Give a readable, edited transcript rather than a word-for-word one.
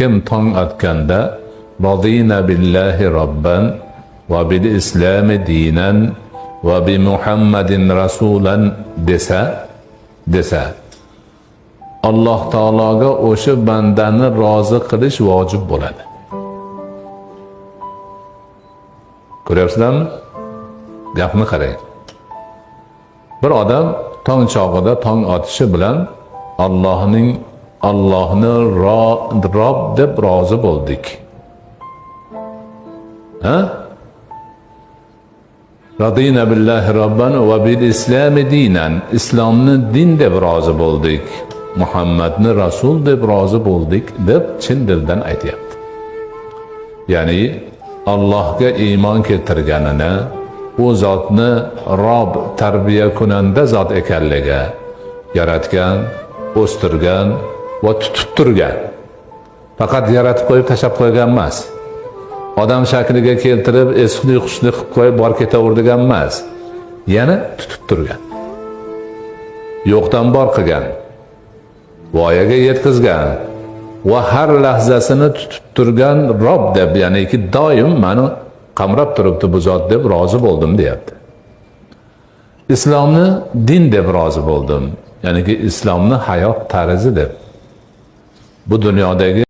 Kim tong otganda "Radina billahi robban va bil islami dinan va bi Muhammadin rasulan" desa, Alloh taologa o'sha bandani rozi qilish vojib bo'ladi. Ko'ryapsizlarmi? Gapni qarang. Bir odam tong chog'ida, tong otishi bilan Allohni Rob deb rozi bo'ldik. Ha? Radina billahi robban va bil islami dinan. Islomni din deb rozi bo'ldik. Muhammadni rasul deb rozi bo'ldik, deb chin dildan aytyapti. Ya'ni Allohga iymon keltirganini, u zotni Rob, tarbiya kunanda zot ekanligi, yaratgan, o'stirgan va tutib turgan. Faqat yaratib qo'yib, tashlab qo'ygan emas. Odam shakliga keltirib, esli hushli qilib qo'yib, bor ketaver degan emas. Yana tutib turgan. Yo'qdan bor qilgan. Voyaga yetkazgan va har lahzasini tutib turgan Rob deb, ya'niki doim mani qamrab turibdi bu zot deb rozi bo'ldim, deyapti. Islomni din deb rozi bo'ldim. Ya'niki islomni hayot tarzi deb. Bu dunyodagi